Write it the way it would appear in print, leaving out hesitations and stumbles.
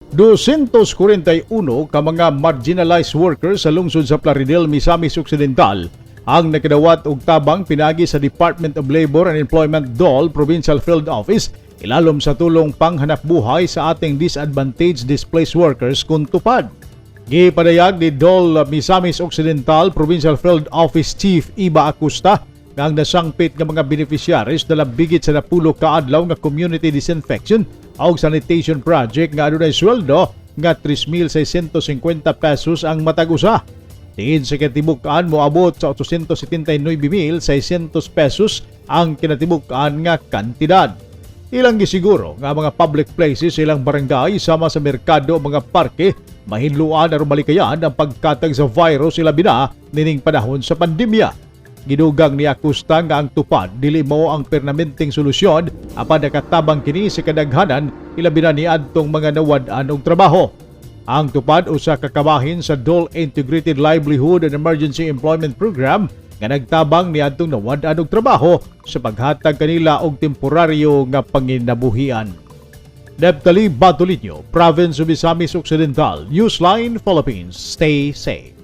241 ka mga marginalized workers sa lungsod sa Plaridel, Misamis Occidental ang nakadawat og tabang pinagi sa Department of Labor and Employment, DOLE Provincial Field Office, ilalom sa tulong panghanap buhay sa ating disadvantaged displaced workers kun TUPAD. Gipadayag ni DOLE Misamis Occidental Provincial Field Office Chief Iba Acusta nga ang nasangpit nga mga beneficiaries dalabigit sa 10 ka adlaw nga community disinfection o sanitation project nga adunay sweldo nga 3,650 pesos ang matag usa. Tiin sa kinatibuk-an, moabot sa 879,600 pesos ang kinatibuk-an nga kantidad. Ilang gisiguro nga mga public places sa ilang barangay sama sa merkado o mga parke mahinluan aron malikayan ang pagkatag sa virus, ilabi na nining panahon sa pandemya. Gidugang ni Acusta nga ang TUPAD dili mao ang permanenteng solusyon, apan nakatabang kini sa kadaghanan, ilabi na niadtong mga nawad-an og trabaho. Ang TUPAD usa ka kabahin sa DOLE Integrated Livelihood and Emergency Employment Program nga nagtabang niadtong nawad-an og trabaho sa paghatag kanila og temporaryo nga panginabuhian. Neptali Batulinio, Province of Misamis Occidental, Newsline Philippines. Stay safe.